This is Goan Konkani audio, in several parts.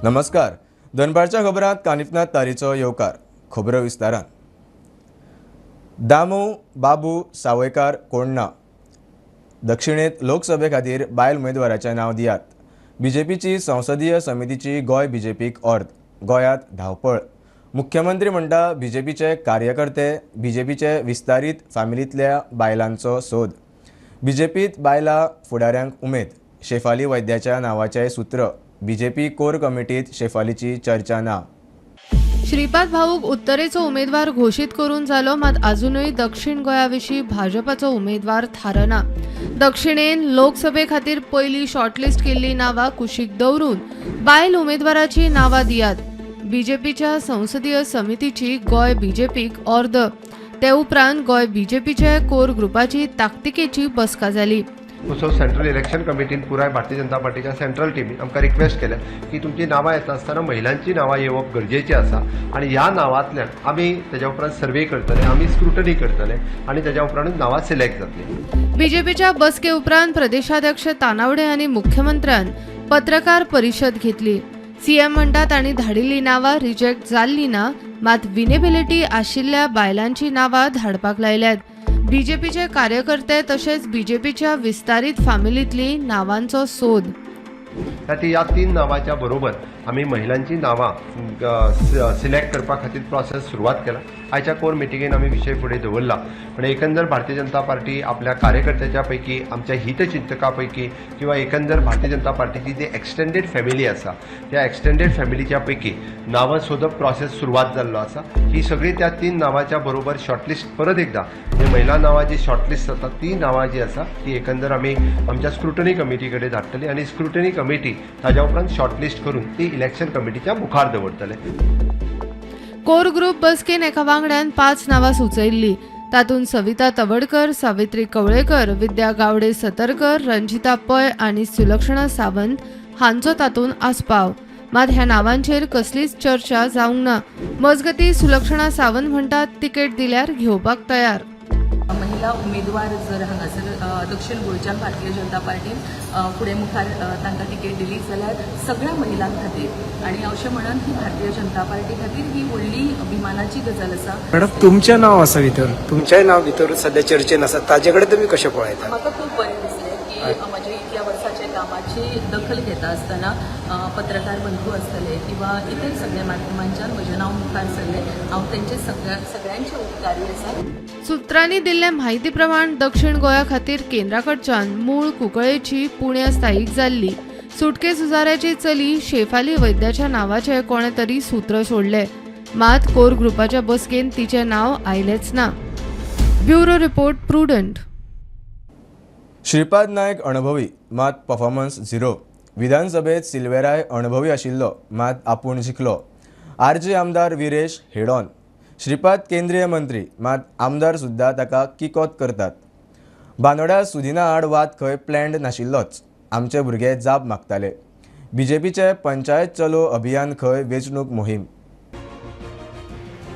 नमस्कार, दनपारच्या खबरांत कानिफनाथ तारीचो येवकार। खबरो विस्तारान। दामू बाबू सावयकार कोण ना। दक्षिणेत लोकसभे खातीर बायल उमेदवाराचें नांव दियात। बीजेपीची संसदीय समितीची गोंय बीजेपीक ऑर्द। गोंयांत धांवपळ। मुख्यमंत्री म्हणटा बीजेपीचे कार्यकर्ते बीजेपीचे विस्तारीत फामिलींतल्या बायलांचो सोद। बीजेपीत बायलां फुडाऱ्यांक उमेद। शेफाली वैद्याच्या नांवाचें सूत्र। बीजेपी कोर कमिटीत शेफालीची चर्चा ना। श्रीपाद भाऊक उत्तरेचो उमेदवार घोशीत करून जालो, मात अजूनय दक्षिण गोंया विशीं भाजपाचो उमेदवार थारना। दक्षिणेन लोकसभे खातीर पयली शॉर्टलिस्ट केल्ली नांवां कुशीक दवरून बायल उमेदवाराची नांवां दियात। बीजेपीच्या संसदीय समितीची गोंय बीजेपीक ऑर्द। ते उपरांत गोंय बीजेपीचे कोर ग्रुपाची ताकतिकेची बसका जाली। सो सेंट्रल इलेक्शन कमिटीन पुराय भारतीय जनता पार्टीच्या सेंट्रल टिमीन आमकां रिक्वेस्ट केल्या की तुमची नांवां येता आसतना महिलांची नांवां येवप गरजेचीं आसा आनी ह्या नांवांतल्यान आमी तेज्या उपरांत सर्वे करतले, आमी स्क्रुटनी करतले आनी तेज्या उपरांतूच नांवां सिलेक्ट जातली। बीजेपीच्या बसके उपरांत प्रदेशाध्यक्ष तानावडे आनी मुख्यमंत्र्यान पत्रकार परिशद घेतली। सीएम म्हणटा तांणी धाडिल्ली नांवां रिजेक्ट जाल्ली ना, मात विनेबिलिटी आशिल्ल्या बायलांची नांवां धाडपाक लायल्यात। बीजेपीचे कार्यकर्ते तशेंच बीजेपीच्या विस्तारीत फामिलींतली नांवांचो सोद। खातीर ह्या तीन नांवाच्या बरोबर आमी महिलांची नांवां सिलेक्ट करपा खातीर प्रोसेस सुरवात केला। आयच्या कोर मिटिंगेन आमी विशय फुडें दवरला, पण एकंदर भारतीय जनता पार्टी आपल्या कार्यकर्त्याच्या पैकी, आमच्या हितचिंतका पैकी किंवा एकंदर भारतीय जनता पार्टीची जी एक्सटेंडेड फॅमिली आसा त्या एक्सटेंडेड फॅमिलीच्या पैकी नांवां सोदप प्रोसेस सुरवात जाल्लो आसा। ही सगळी त्या तीन नांवाच्या बरोबर शॉर्टलिस्ट परत एकदा जे महिला नांवां जी शॉर्टलिस्ट जाता ती नांवां जी आसा ती एकंदर आमी आमच्या स्क्रुटनी कमिटी कडेन धाडटली आनी स्क्रुटनी कमिटी ताज्या उपरांत शॉर्टलिस्ट करून ती इलेक्शन कमिटीच्या मुखार दवरतले। कोर ग्रुप बसकेन एका वांगड्यान 5 नांवां सुचयल्ली। तातूंत सविता तवडकर, सावित्री कवळेकर, विद्या गावडे सतरकर, रंजिता पै आनी सुलक्षणा सावंत हांचो तातूंत आस्पाव। मात ह्या नांवांचेर कसलीच चर्चा जावंक ना। मजगती सुलक्षणा सावंत म्हणटात तिकेट दिल्यार घेवपाक तयार। महिला उमेदवार जर हांगासर दक्षिण गोंयच्यान भारतीय जनता पार्टीन फुडें मुखार तांकां तिकेट दिली जाल्यार सगळ्या महिलां खातीर आनी अशें म्हणून ही भारतीय जनता पार्टी खातीर ही व्हडली अभिमानाची गजाल आसा। मॅडम, तुमचें नांव आसा भितर, तुमचेंय नांव भितर सद्या चर्चेन आसा, ताजे कडेन तुमी कशें पळयता? म्हाका खूब बरें दिसलें की म्हज्या इतल्या वर्साच्या कामाची दखल घेता आसतना पत्रकार बंधू आसतले किंवा इतर सगळ्या माध्यमांच्यान म्हजें नांव मुखार सरलें। हांव तेंचे सगळ्यांचे उपकारी आसा। सूत्रांनी दिल्ले म्हायती प्रमाण दक्षिण गोंया खातीर केंद्राकडच्यान मूळ कुंकळेची पुण्या स्थायीक जाल्ली सुटके झुजाऱ्याची चली शेफाली वैद्याच्या नांवाचें कोणें तरी सूत्र सोडलें, मात कोर ग्रुपाच्या बसकेन तिचें नांव आयलेंच ना। Bureau report, Prudent. Shripad Naik अणभवी मात परफॉर्मन्स झिरो। विधानसभेत सिल्वेराय अणभवी आशिल्लो मात आपूण जिखलो। आरजी आमदार विरेश हेडॉन। श्रीपाद केंद्रीय मंत्री मात आमदार सुद्दां ताका किकोत करतात। बांदोड्या सुदिना आड वाद खंय प्लॅन्ड नाशिल्लोच, आमचे भुरगे जाप मागताले। बीजेपीचे पंचायत चलो अभियान खंय वेंचणूक मोहीम।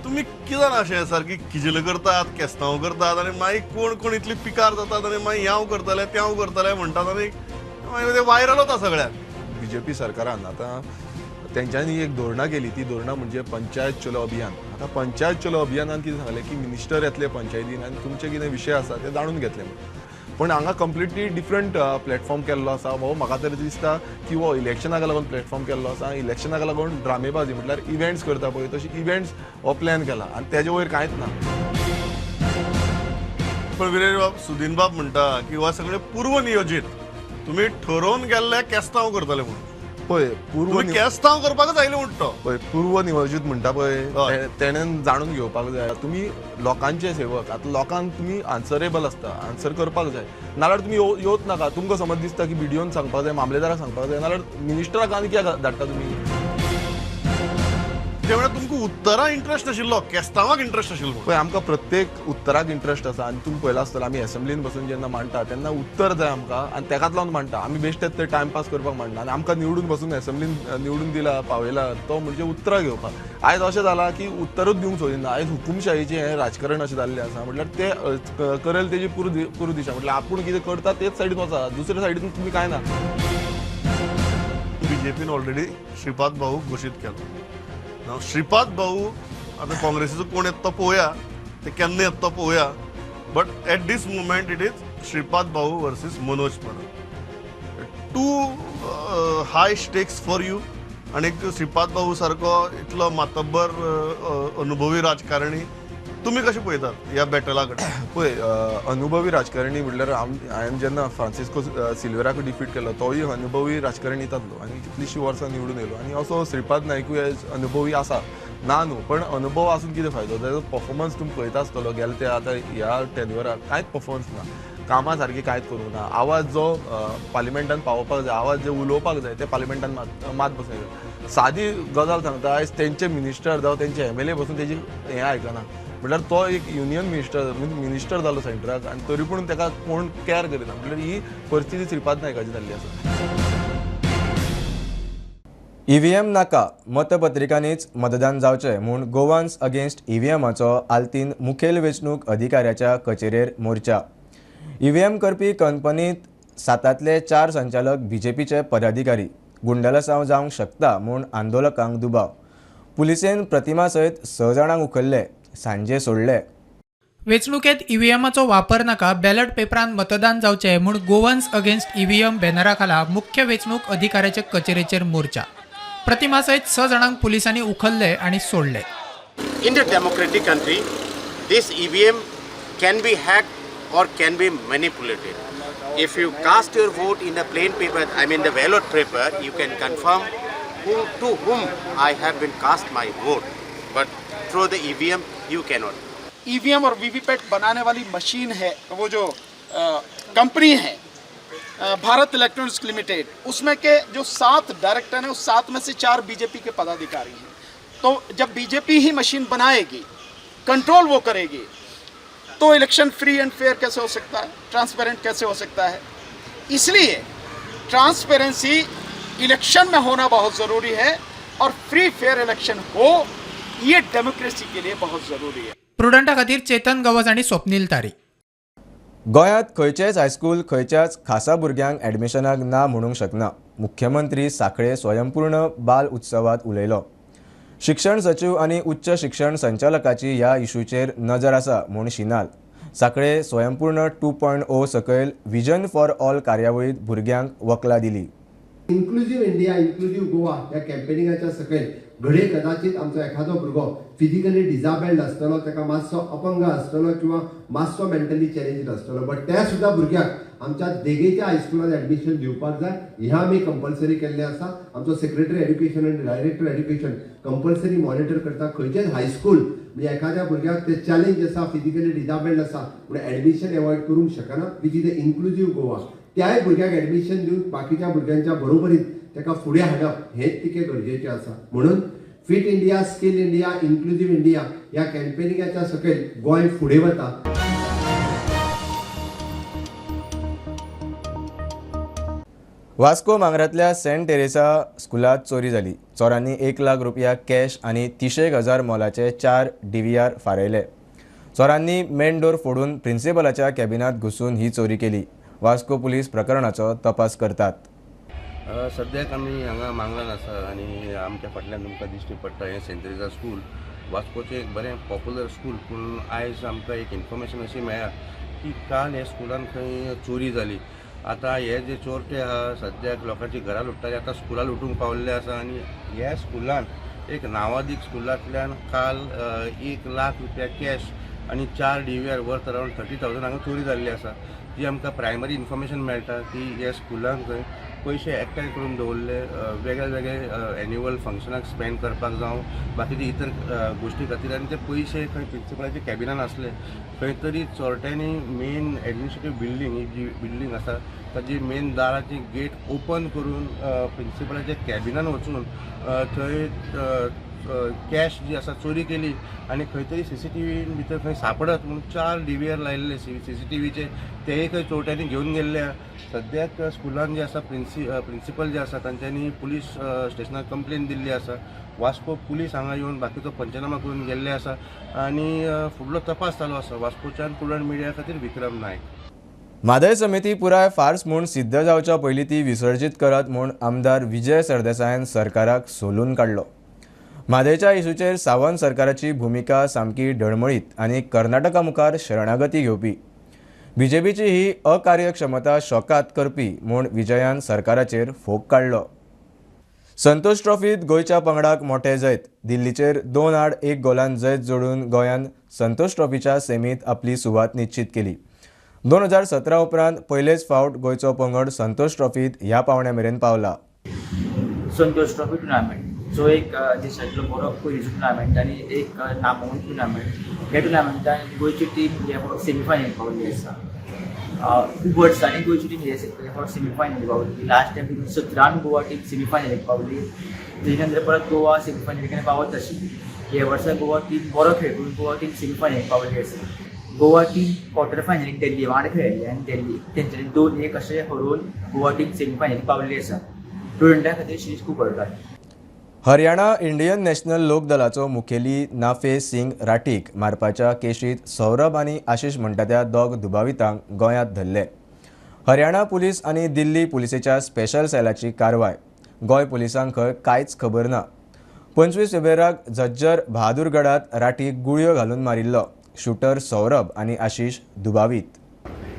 तुमी कितें जाणा अशें सारकी किजिल करतात, केस्तांव करतात आनी मागीर कोण कोण इतली पिकार जातात आनी मागीर ह्यांव करतले त्यांव करतले म्हणटात आनी मागीर ते वायरल वता सगळ्याक। बीजेपी सरकारान आतां तेंच्यांनी एक धोरणां केली, ती धोरणां म्हणजे पंचायत चलो अभियान। आतां पंचायत चलो अभियानान कितें सांगलें की मिनिस्टर येतले पंचायतीन आनी तुमचे कितें विशय आसा ते जाणून घेतले म्हणून, पण हांगा कंप्लिटली डिफरंट प्लॅटफॉर्म केल्लो आसा। हो म्हाका तरी दिसता की हो इलेक्शनाक लागून प्लॅटफॉर्म केल्लो आसा। इलेक्शनाक लागून ड्रामेबाजी म्हटल्यार इव्हेंट्स करता पळय तशी इव्हेंट्स हो प्लॅन केला आनी तेजे वयर कांयच ना। पण विरेश बाब, सुदीन बाब म्हणटा की हो सगळें पूर्वनियोजीत, तुमी ठरोवन गेल्ले केस्तांव करतले म्हणून। पळय पूर्व केस्तांव करपाकच आयले म्हणटा पळय, पूर्व नियोजीत म्हणटा पळय तेणेन जाणून घेवपाक जाय। तुमी लोकांचे सेवक, आतां लोकांक तुमी आन्सरेबल आसता, आन्सर करपाक जाय। नाल्यार तुमी येवच नाका। तुमकां समज दिसता की बीडीओन सांगपाक जाय, मामलेदाराक सांगपाक जाय, नाल्यार मिनिस्टराक आनी कित्याक धाडटा तुमी? तेवढ्या तुमकां उत्तरां इंट्रस्ट आशिल्लो, केस्तांवाक इंट्रस्ट आशिल्लो। पळय आमकां प्रत्येक उत्तराक इंट्रस्ट आसा आनी तुमी पळयलां आसतलें आमी एसेंब्लीन बसून जेन्ना मांडटा तेन्ना उत्तर जाय आमकां आनी तेकाच लागून मांडटा। आमी बेश्टेच ते टायमपास करपाक मांडना आनी आमकां निवडून बसून एसेंब्लीन निवडून दिला पावयला तो म्हणजे उतरां घेवपाक। आयज अशें जालां की उत्तरूच दिवंक सोदिना। आयज हुकुमशाहीचें हें राजकारण अशें जाल्लें आसा, म्हटल्यार ते करेल तेजी पुरो दिशा, म्हटल्यार आपूण कितें करता तेच सायडीन वचा, दुसऱ्या सायडीन तुमी कांय ना। बीजेपीन ऑलरेडी श्रीपाद भाऊ घोशीत केलो. नाव श्रीपाद भाऊ आतां काँग्रेसीचो कोण येता तो पळोवया, ते केन्ना येता तो पळोवया, but at this moment it is Shripad Bhau versus Manoj Parab. Too high stakes for you. आनी श्रीपाद भाऊ सारको इतलो मातब्बर अनुभवी राजकारणी तुमी कशें पळयतात ह्या बॅटला कडेन? पळय, अनुभवी राजकारणी म्हणल्यार हांवें जेन्ना फ्रांसिस्को सिल्वेराक डिफीट केलो तोय अनुभवी राजकारणी जातलो आनी कितलींशीं वर्सां निवडून येयलो आनी असो श्रीपाद नायकूय अनुभवी आसा ना न्हू, पण अनुभव आसून कितें फायदो? ताजो परफॉर्मन्स तुमी पळयता आसतलो गेले ते आतां ह्या टेन्युअराक कांयच परफॉर्मन्स ना, कामां सारकी कांयच करूंक ना. आवाज जो पार्लिमेंटान पावोवपाक जाय, आवाज जे उलोवपाक जाय ते पार्लिमेंटान मात बसून. सादी गजाल सांगता, आयज तेंचे मिनिस्टर जावं तेंचे MLA बसून तेजी हें आयकना. म्हणल्यार तो एक युनियन मिनिस्टर मिनिस्टर जालो सेंटराक आनी तरी पूण ताका कोण कॅर करिना. म्हणल्यार ही परिस्थिती श्रीपाद नायकाची जाल्ली आसा. EVM नाका, मतपत्रिकांनीच मतदान जावचें म्हूण गोवान्स अगेन्स्ट EVMाचो आल्तीन मुखेल वेंचणूक अधिकाऱ्याच्या कचेरेर मोर्चा. EVM करपी कंपनीत 7तांतले 4 संचालक बीजेपीचे पदाधिकारी. गुंडलसांव जावंक शकता म्हूण आंदोलकांक दुबाव. पुलिसेन प्रतिमा सयत 6 जाणांक उखल्ले, सांजे सोडले. वेंचणुकेत EVMाचो वापर नाका, बॅलट पेपरान मतदान जावचें म्हूण गोवन्स अगेन्स्ट EVM बॅनरा खाला मुख्य वेंचणूक अधिकाऱ्याचे कचेरेचेर मोर्चा. प्रतिमा सयत 6 जाणांक पुलिसांनी उखल्ले आनी सोडले. In the democratic country, this EVM can be hacked or can be manipulated. If you cast your vote in the plain paper, I mean the ballot paper, you can confirm who to whom I have been cast my vote. But through the EVM, you cannot. EVM Aur VVPAT बनाने वाली मशीन है, वो जो कंपनी है भारत इलेक्ट्रॉनिक्स लिमिटेड, उसमें के जो 7 डायरेक्टर हैं उस 7 में से 4 बीजेपी के पदाधिकारी हैं. तो जब बीजेपी ही मशीन बनाएगी, कंट्रोल वो करेगी, तो इलेक्शन फ्री एंड फेयर कैसे हो सकता है, ट्रांसपेरेंट कैसे हो सकता है? इसलिए ट्रांसपेरेंसी इलेक्शन में होना बहुत ज़रूरी है और फ्री फेयर इलेक्शन हो, ये डेमोक्रेसी के लिए बहुत ज़रूरी है. प्रुडंटा खातीर चेतन गवस आनी स्वप्नील तारी. गोंयांत खंयचेच हायस्कूल खंयच्याच खासा भुरग्यांक एडमिशनाक ना म्हणूंक शकना, मुख्यमंत्री साखळे स्वयंपूर्ण बाल उत्सवात उलयलो. शिक्षण सचिव आनी उच्च शिक्षण संचालकाची ह्या इशूचेर नजर आसा म्हूण शिनाल. साखळे स्वयंपूर्ण 2.0 सकयल विजन फॉर ऑल कार्यावळींत भुरग्यांक वकलां दिली. इन्क्लुजीव इंडिया इन्क्लुजीव गोवा ह्या कॅम्पेनिंगाच्या सकयल घडये कदाचित आमचो एखादो भुरगो फिजिकली डिजाबेल्ड आसतलो, ताका मातसो अपंग आसतलो किंवा मातसो मेंटली चॅलेंज्ड आसतलो, बट त्या सुद्दां भुरग्याक आमच्या देगेच्या हायस्कुलान एडमिशन दिवपाक जाय, ह्या आमी कंपल्सरी केल्लें आसा. आमचो सेक्रेटरी एड्युकेशन आनी डायरेक्टर एड्युकेशन कंपल्सरी मॉनिटर करता. खंयचेच हायस्कूल म्हणजे एखाद्या भुरग्याक ते चॅलेंज आसा, फिजिकली डिजाबेल्ड आसा म्हणून एडमिशन एवॉयड करूंक शकना, which is a inclusive Goa. त्याय भुरग्याक एडमिशन दिवन बाकीच्या भुरग्यांच्या बरोबरीत ताका फुडें हाडप हेच तितकें गरजेचें आसा. म्हणून fit India, skill India, inclusive India ह्या कॅम्पेनिंगाच्या सकयल गोंय फुडें वता. वास्को मांगरांतल्या सेंट टेरेसा स्कुलांत चोरी जाली. चोरांनी 1 लाख रुपया कॅश आनी 30,000 मोलाचे 4 DVR फारयले. चोरांनी मेन डोर फोडून प्रिन्सिपलाच्या कॅबिनांत घुसून ही चोरी केली. वास्को पुलीस प्रकरणाचो तपास करतात. सद्याक आमी हांगा मांगरान आसा आनी आमच्या फाटल्यान तुमकां दिश्टी पडटा हें सेंट तेरेसा स्कूल, वास्कोचें एक बरें पॉप्युलर स्कूल. पूण आयज आमकां एक इन्फॉर्मेशन अशी मेळ्ळा की काल ह्या स्कुलान खंय चोरी जाली. आतां हे जे चोरटे आहा सद्याक लोकांची घरां लुट्टाले, आतां स्कुलां लुटूंक पावल्ले आसा. आनी ह्या स्कुलान एक नांवादीक स्कुलांतल्यान काल 1 लाख रुपया कॅश आनी 4 DVR worth around 30,000 हांगा चोरी जाल्ली आसा. जी आमकां प्रायमरी इन्फॉर्मेशन मेळटा की ह्या स्कुलान खंय पयशे एकठांय करून दवरले वेगळे वेगळे एन्युअल फंक्शनाक स्पेंड करपाक जावं बाकीचे इतर गोश्टी खातीर, आनी ते पयशे खंय प्रिन्सिपलाच्या कॅबिनान आसले. खंय तरी चोरट्यांनी मेन एडमिनिस्ट्रेटीव बिल्डींग ही जी बिल्डींग आसा ताजी मेन दाराची गेट ओपन करून प्रिन्सिपलाच्या कॅबिनान वचून थंय कॅश जी आसा चोरी केली आनी खंय तरी CCTV भितर खंय सापडत म्हणून 4 DVR लायिल्ले CCTVचे, तेय खंय चोरट्यांनी घेवन गेल्ले. सद्याक स्कुलान जे आसा प्रिन्सिपल जे आसा तांच्यांनी पुलीस स्टेशनार कंप्लेन दिल्ली आसा. वास्को पुलीस हांगा येवन बाकीचो पंचनामा करून गेल्ले आसा आनी फुडलो तपास चालू आसा. वास्कोच्यान प्रुडंट मिडिया खातीर विक्रम नायक. म्हादय समिती पुराय फार्स म्हूण सिद्ध जावच्या पयलीं ती विसर्जीत करात म्हूण आमदार विजय सरदेसायान सरकाराक सोलून काडलो. म्हादयच्या इशूचेर सावंत सरकाराची भुमिका सामकी डळमळीत आनी कर्नाटका मुखार शरणागती घेवपी. बीजेपीची ही अकार्यक्षमता शॉकात करपी म्हूण विजयान सरकाराचेर फोग काडलो. संतोष ट्रॉफीत गोंयच्या पंगडाक मोठे जैत. दिल्लीचेर 2-1 गोलान जैत जोडून गोंयान संतोष ट्रॉफीच्या सेमीत आपली सुवात निश्चित केली. 2017 उपरांत पयलेच फावट गोंयचो पंगड संतोष ट्रॉफीत ह्या पावंड्या मेरेन पावला. संतोष ट्रॉफी टुर्नामेंट जो एक देशांतलो बरो पयलींचो टुर्नामेंट आनी एक नामवंत टुर्नामेंट. ह्या टुर्नामेंटान गोंयची टीम हे फावट सेमीफायनल पावल्ली आसा. खूब वर्सांनी गोंयची टीम हे फावट सेमीफायनल पावली. लास्ट टायम 2017 गोवा टीम सेमीफायनलीक पावली. तेजे नंतर परत गोवा सेमीफायनलीक पावत आशिल्ली. हे वर्सा गोवा टीम बरो खेळ करून गोवा टीम सेमीफायनलीक पावल्ली आसा. गोवा टीम क्वॉर्टर फायनलीक दिल्ली वांगडा खेळिल्ली आनी दिल्ली तेंच्यांनी 2-1 अशें हरोवन गोवा टीम सेमीफायनलीक पावल्ली आसा. स्टुडंटा खातीर शिरीष कुंकळकार. हरियाणा इंडियन नॅशनल लोकदलाचो मुखेली नाफे सिंग राठीक मारपाच्या केशीत सौरभ आनी आशिष म्हणटा त्या दोग दुबावितांक गोंयांत धरले. हरियाणा पुलीस आनी दिल्ली पुलिसेच्या स्पेशल सेलाची कारवाय. गोंय पुलिसांक खंय कांयच खबर ना. 25 फेब्रुवाराक झज्जर बहादुरगडात राठीक गुळयो घालून मारिल्लो. शूटर सौरभ आनी आशिष दुबावीत.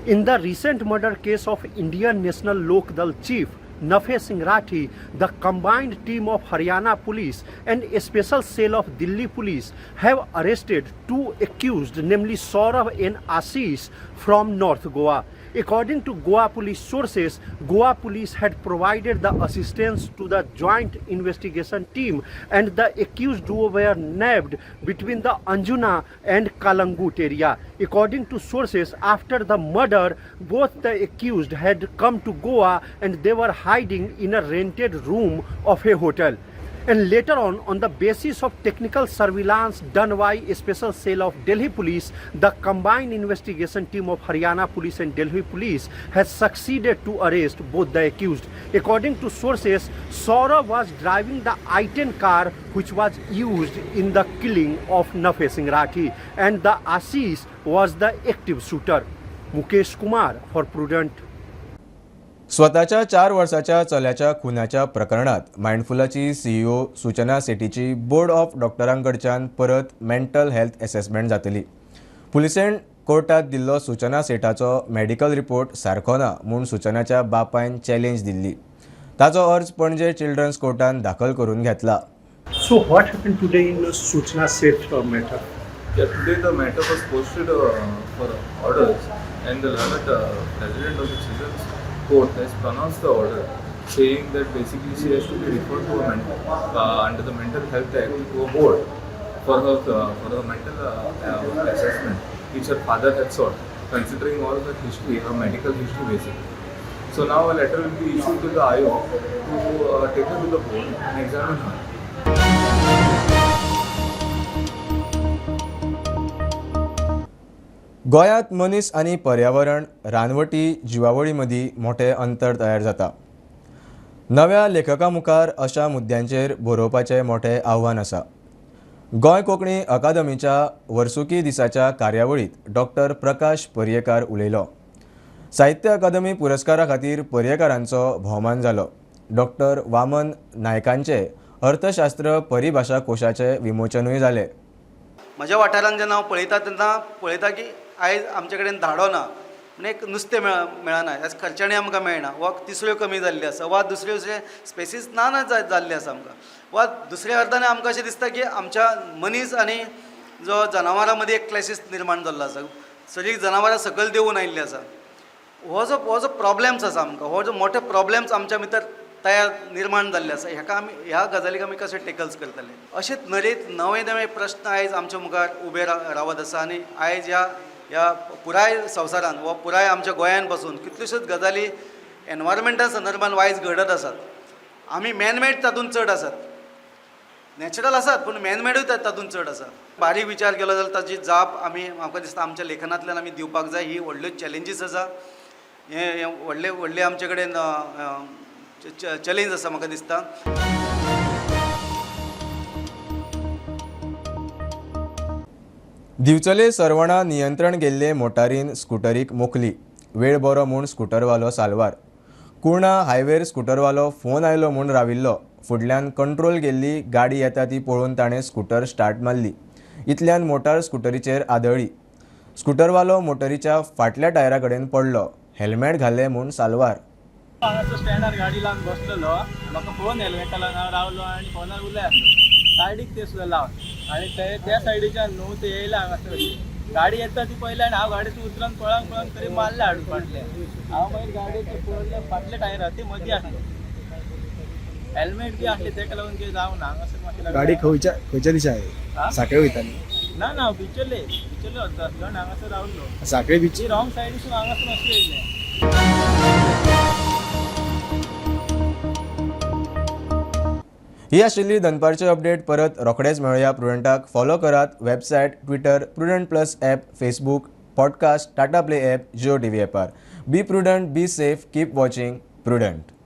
In the recent murder case of Indian National Lok Dal chief Nafe Singh Rathi, the combined team of Haryana Police and a special cell of Delhi Police have arrested two accused, namely Saurabh and Ashish from North Goa. According to Goa police sources, Goa police had provided the assistance to the joint investigation team and the accused duo were nabbed between the Anjuna and Kalangut area. According to sources, after the murder, both the accused had come to Goa and they were hiding in a rented room of a hotel. And later on the basis of technical surveillance done by a special cell of Delhi Police, the combined investigation team of Haryana Police and Delhi Police has succeeded to arrest both the accused. According to sources, Saurabh was driving the i10 car which was used in the killing of Nafe Singh Rathi, and the Ashish was the active shooter. Mukesh Kumar for Prudent. स्वताच्या 4 वर्साच्या चल्याच्या खुनाच्या प्रकरणात मायंडफुलाची सीईओ सूचना सेठीची बोर्ड ऑफ डॉक्टरांकडच्यान परत मेंटल हेल्थ एसेसमेंट जातली. पुलिसेन कोर्टात दिल्लो सूचना सेठाचो मेडिकल रिपोर्ट सारको ना म्हूण सूचनाच्या बापायन चॅलेंज दिल्ली. ताचो अर्ज पणजे चिल्ड्रन्स कोर्टान दाखल करून घेतला. So what happened today in Suchana Seth matter? Yeah, today the matter was posted for orders, and the learned president of the children's court has pronounced the order saying that basically she has to be referred to a mental, under the Mental Health Act to a board for her mental assessment, which her father had sought, considering all her history, her medical history basically. So now a letter will be issued to the IO to take her to the board and examine her. गोंयांत मनीस आनी पर्यावरण रानवटी जिवावळी मदीं मोठें अंतर तयार जाता. नव्या लेखका मुखार अशा मुद्द्यांचेर बरोवपाचें मोठें आव्हान आसा. गोंय कोंकणी अकादमीच्या वर्सुकी दिसाच्या कार्यावळींत डॉक्टर प्रकाश पर्येकार उलयलो. साहित्य अकादमी पुरस्कारा खातीर पर्येकारांचो भोवमान जालो. डॉक्टर वामन नायकांचे अर्थशास्त्र परिभाशा कोशाचें विमोचनूय जालें. म्हज्या वाठारांत जेन्ना हांव पळयता तेन्ना पळयता की आयज आमचे कडेन धाडो ना, म्हणजे एक नुस्तें मेळना, एज खर्चाणी आमकां मेळना, वा तिसऱ्यो कमी जाल्ल्यो आसा, वा दुसऱ्यो दुसरे स्पेसीस ना ना जाल्ले आसा आमकां, वा दुसऱ्या अर्थान आमकां अशें दिसता की आमच्या मनीस आनी जो जनावरां मदीं एक क्लॅशीस निर्माण जाल्लो आसा. सगळीं जनावरां सकयल देंवून आयिल्लीं आसा. हो जो प्रॉब्लम्स आसा आमकां, हो जो मोठे प्रॉब्लम्स आमच्या भितर तयार निर्माण जाल्ले आसा, हेका आमी ह्या गजालीक आमी कशें टेकल्स करतले? अशेंच नरेत नवे नवे प्रस्न आयज आमच्या मुखार उबे रावत आसा. आनी आयज ह्या पुराय संवसारान वा पुराय आमच्या गोंयान पासून कितल्योश्योच गजाली एनवायरमेंटा संदर्भान वायज घडत आसात. आमी मॅनमेड तातूंत चड आसात, नॅचरल आसात पूण मॅनमेडूय तातूंत चड आसा. बारीक विचार केलो जाल्यार ताची जाप आमी म्हाका दिसता आमच्या लेखनांतल्यान आमी दिवपाक जाय. ही व्हडल्यो चॅलेंजीस आसा, हे व्हडले व्हडले आमचे कडेन चॅलेंज आसा म्हाका दिसता. दिवचले सरवणा नियंत्रण गेल्ले मोटारीन स्कुटरीक मोखली. वेळ बरो म्हूण स्कुटरवालो साल्वार. कुर्णा हायवेर स्कुटरवालो फोन आयलो म्हूण राविल्लो. फुडल्यान कंट्रोल गेल्ली गाडी येता ती पळोवन ताणें स्कुटर स्टार्ट मारली. इतल्यान मोटार स्कुटरीचेर आदळ्ळी. स्कुटरवालो मोटरीच्या फाटल्या टायरा कडेन पडलो. हेल्मेट घालें म्हूण साल्वार. हांगासर स्टँडार गाडी लावन बसलेलो, म्हाका फोन हेल्मेटा लावन हांव रावलो आनी फोनार उलय आसलो. सायडीक ते सुद्दां लावन आनी ते त्या सायडीच्यान न्हू ते येयले हांगासर, गाडी येता ती पळयली आनी हांव गाडयेचो उतरान पळोवन पळोवन तरी मारले हाडून फाटले. हांव मागीर गाडयेचे पळयले, फाटले टायर आहा ते मदीं आसलो, हेल्मेट बी आसले, तेका लागून कितें जावना हांगासर मातशें. गाडी खंयच्या खंयच्या दिशा आहे? साखळे वयताली? ना ना, बिचोले बिचोले वता आसलो आनी हांगासर रावलो. साखळे बीच रॉंग सायडीसून हांगासून अशें येयलें. ही आशिल्ली दनपारची अपडेट. परत रोखडेच मेळया. प्रुडंटाक फॉलो करात website, Twitter, Prudent Plus app, Facebook, podcast, Tata Play app, Jio TV ॲपार. Be prudent, be safe, keep watching Prudent.